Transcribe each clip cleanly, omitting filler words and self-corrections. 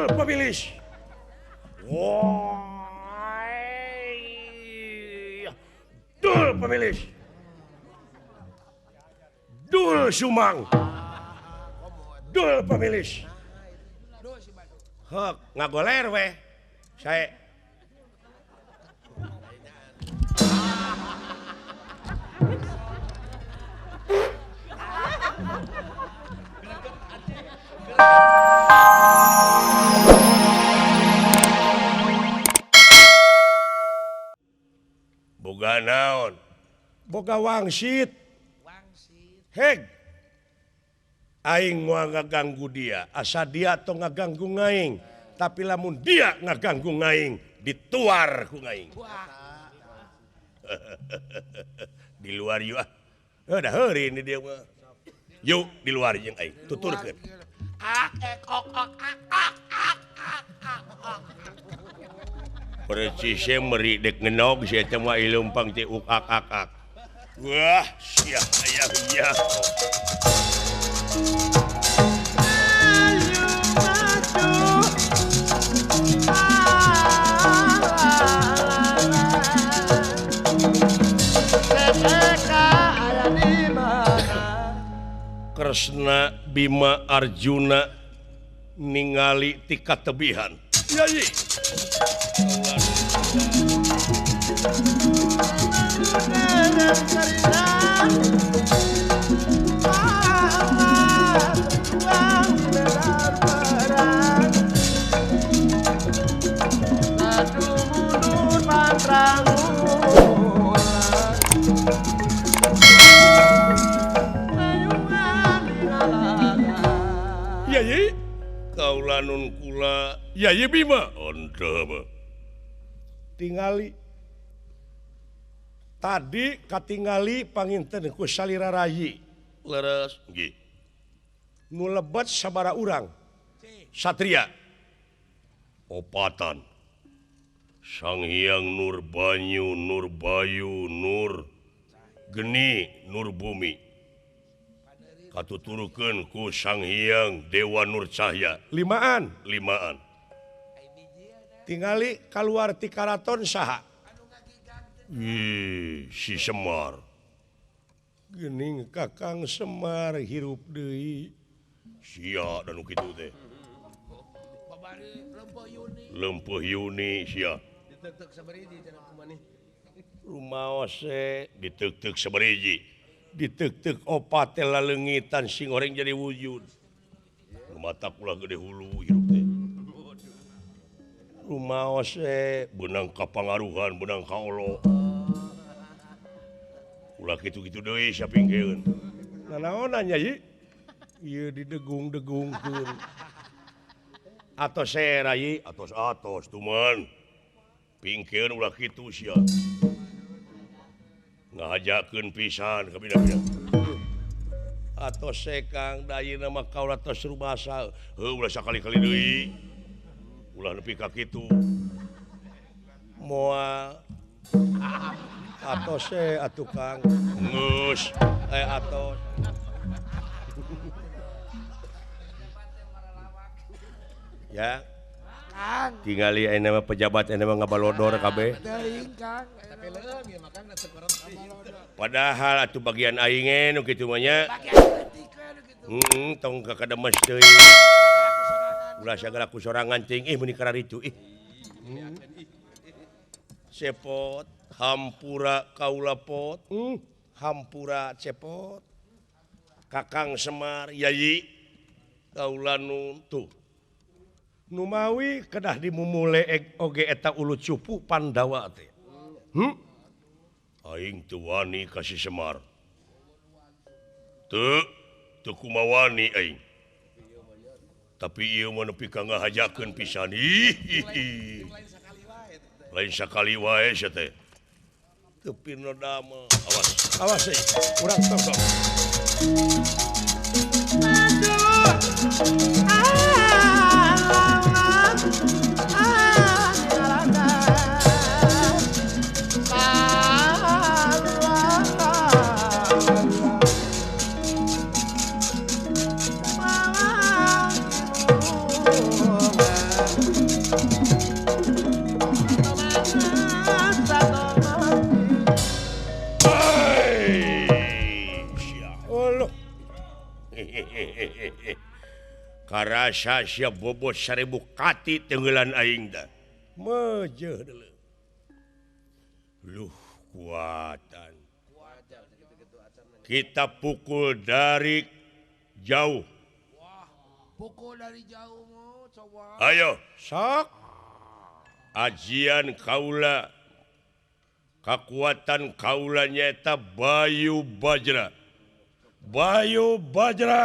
Dul pemilis. Wah. Dul pemilis. Dul Sumang. Dul pemilis. Hek ngagoler weh. Saya boga naon? Boga wangsit. Heg. Aing moal ngaganggu dia, asa dia tong ngaganggu ngaing. Tapi lamun dia ngaganggu ngaing, dituar ku ngaing. Di luar yuk ah. Heuh da heuri ini dia mah. Yuk di luar jeung aing, tuturkeun. Percis meri dek ngenog sia teh mah ileumpang teh uk ak ak ak. Wah, sia aya sia. Kresna Bima Arjuna ningali ti katebihan. Yai. Yai, kaula nun kula Yai Bima onteh. Tingali tadi katingali panginten ku salira rayi leres nggih. Nu lebet sabara urang satria opatan Sang Hyang Nur Banyu, Nur Bayu, Nur Geni, Nur Bumi. Katuturukeun ku Sang Hyang Dewa Nur Cahya. Limaan, limaan. Tingali kaluar ti karaton saha? Ih, si Semar. Geuning Kakang Semar hirup deui. Sia dan nu kitu teh. Lempeuh Yuni sia. Rumaos diteuk-teuk sabariji. Diteuk-teuk opat teh laleungitan sing goreng jadi wujud. Mata kula gede hulu hirup teh. Rumaos beunang kapangaruhan, beunang kaolo. Ulah kitu-kitu deui sapingkeun. Nanaonan Nyai? Ieu didegung-degungkeun. Atos rai, atos-atos tuman. Pingkeun ulah kitu sia. Ngahajakeun pisan ka bida-bida. Atos Kang da ayeuna mah kaula tos rubasa. Heuh ulah sakali-kali deui. Ulah nepi ka kitu. Moal atos atuh Kang. Geus atos. Ya. Tingali ayeuna mah pejabat ayeuna mah ngabalodor kabeh. Padahal atuh bagian aing ge nu kitu mah nya. Heeh, tong kakademes teuing. Ulah sagala ku sorangan teuing ih meuni kararitu ih. Cepot hampura kaula pot. Hampura cepot. Kakang Semar Yayi kaula nu tuh. Numawi kedah dimumule oge eta ulu cupu Pandawa teh. Aing teu wani ka si Semar. Teu, teu kumawani aing. Tapi ieu mah nepi ka ngahajakeun pisan. Ih. Lain sakali wae sia teh. Teu pinoda mah. Awas, awas euy. Urang tonton. Aduh. Ah, Karasa sia bobot 1000 kati tenggelan aing da. Mejeuh deuleu. Luh kuatan. Kita pukul dari jauh. Wah, pukul dari jauh mau coba. Ayo, sok. Ajian kaula, kekuatan kaula nyata Bayu Bajra. Bayu Bajra.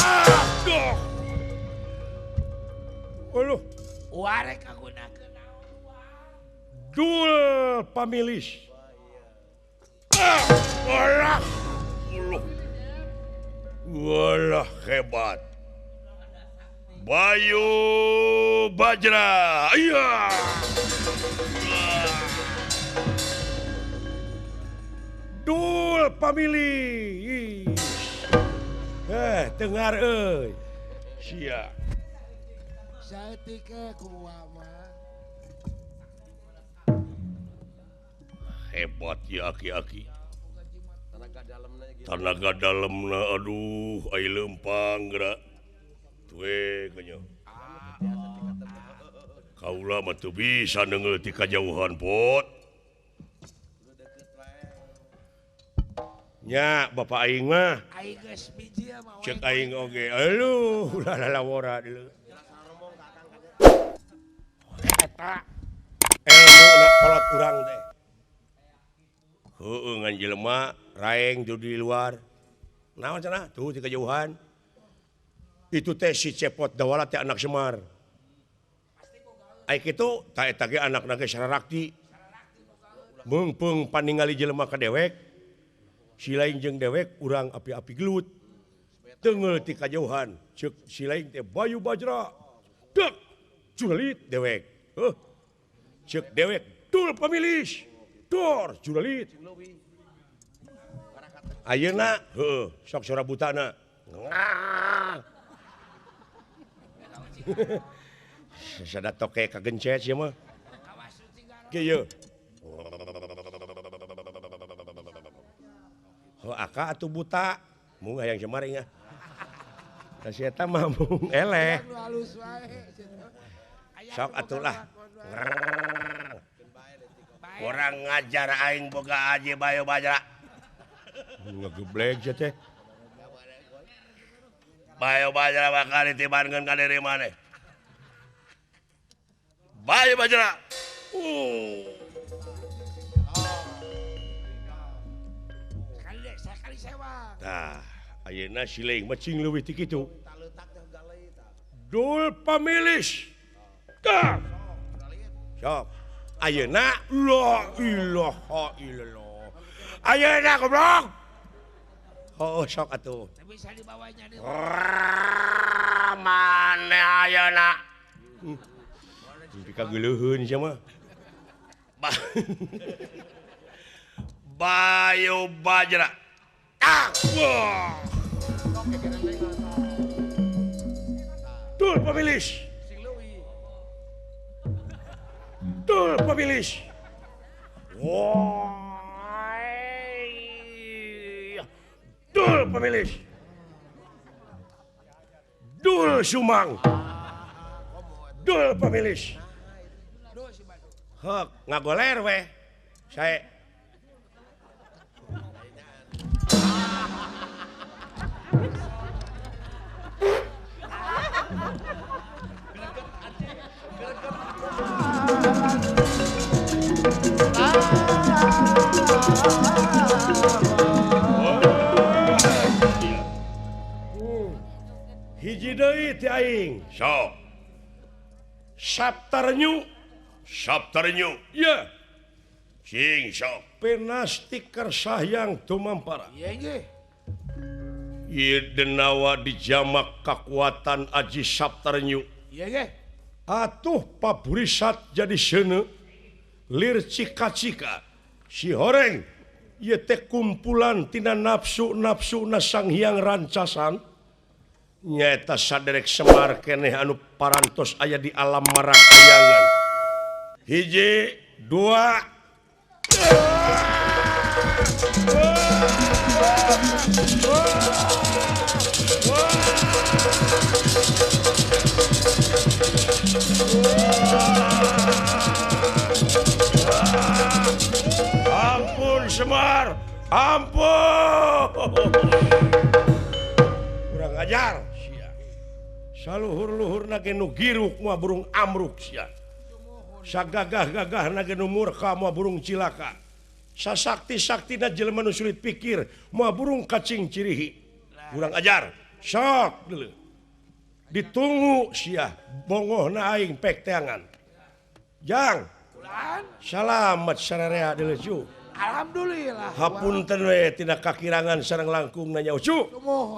Aduh. Aduh. Warek kagunakeun naon wah. Dul pamilis. Walah, walah hebat. Bayu Bajra, iya. Dul pamili. Dengar euy. Sia. Saeutik kumaha mah. Hebat ya aki-aki. Tenaga dalamna aduh ai leumpang geura. Tue kanya. Kaula mah teu bisa neunggeul ti kajauhan pot. Nya bapak aing mah. Aing geus biji mah. Ceuk aing oge. Aduh ulah lalawora deuleu. Eta elmuna kolot urang teh. Heueuh ngan jelema raeng di luar. Naon cenah? Tuh di kejauhan. Itu teh si Cepot Dawala teh anak Semar. Ai kitu ta eta ge anakna ge Sararakti. Meungpeung paningali jelema ka dewek. Si lain jeung dewek urang api-api gelut. Teunggeul ti kajauhan. Ceuk si lain teh Bayu Bajra. Dek juralit dewek. Heuh. Ceuk dewek dul pamilis. Dor juralit. Ayeuna heueuh sok sora butana. Sada toke kagencet sia mah. Kieu. Heuh aka atuh buta, mung hayang Semar nya. Da si eta mah mung eleh. Sok atuh lah. Kurang ngajar aing boga aji Bayu Bajra. Ngegeblek sia teh. Bayu Bajra bakal ditibankeun ka diri maneh. Bayu Bajra. Sekali sewang. Tah, ayeuna si leung mah cing leuwih ti kitu. Dul pamilis. Tah. Sok. Ayeuna la ilaha illallah. Ayeuna goblok. Oh sok atuh. Bisa dibawanya deui. Mane ayeuna. Mimpi kageuleuheun sia mah. Bayu Bajra. Ah. Dul pamilis. Dul pamilis. Wah. Dul pamilis. Dul Sumang. Dul pamilis. Hek ngagoler weh. Sae. Hiji deui ti aing. Sok. Saptarnyu. Saptarnyu. Iya. Cing sok. Penasti kersahyang tumampara. Iya nggih. Ieu denawa dijamak kakuatan Aji Saptarnyu. Iya nggih. Atuh paburisat jadi seuneu lir cika-cika si horeng ieu teh kumpulan tina nafsu-nafsuna Sang Hyang Rancasan nyaeta saderek Semar keneh anu parantos aya di alam marakayangan. Hiji, dua. Ampun. Kurang ajar sia. Saluhur-luhurna ge nu giruk moal burung amruk sia. Sagagah-gagahna ge nu murka moal burung cilaka. Sasakti-saktina jelema nu sulit pikir moal burung kacing cirihi. Kurang ajar. Sok deuleu. Ditunggu sia bongohna aing pek teangan. Jang. Salamet sararea deuleu cu. Alhamdulillah. Hapunten we tina kakirangan sareng langkung nanya ucu.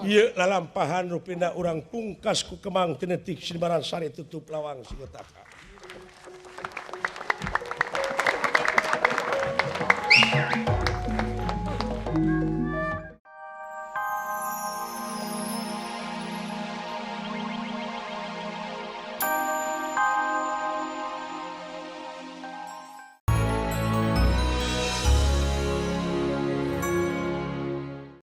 Ieu lalampahan rupina urang pungkas ku Kemang tinetik Sinbaran Sari tutup lawang Singotaka.